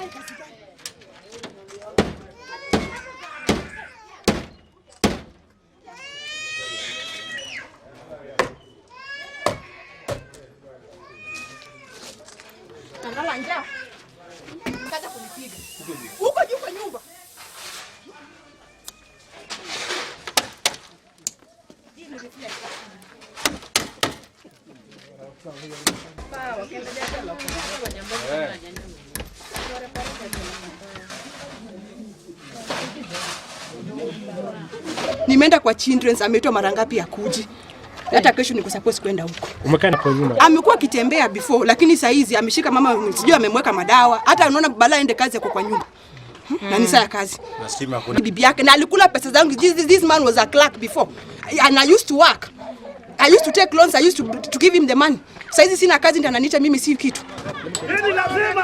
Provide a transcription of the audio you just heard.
Naye kazi gani? Nalala njaa. Mkaja kunipiga. Huko juu kwa nyumba. Nimeenda kwa children's, ameitwa mara ngapi akuji. Hata kesho niko supposed kwenda huko. Umekaa na kwa nyuma. Amekuwa akitembea before, lakini saa hizi ameshika mama, sijui amemweka madawa. Hata unaona balaa aende kazi yako kwa nyumba. Na ni saa ya kazi. Na stima hakuna. Bibi yake na alikula pesa zangu. This man was a clerk before. And I used to work. I used to take loans, I used to give him the money. Saa hizi sina kazi ndio ananiita mimi si kitu. Hili lazima.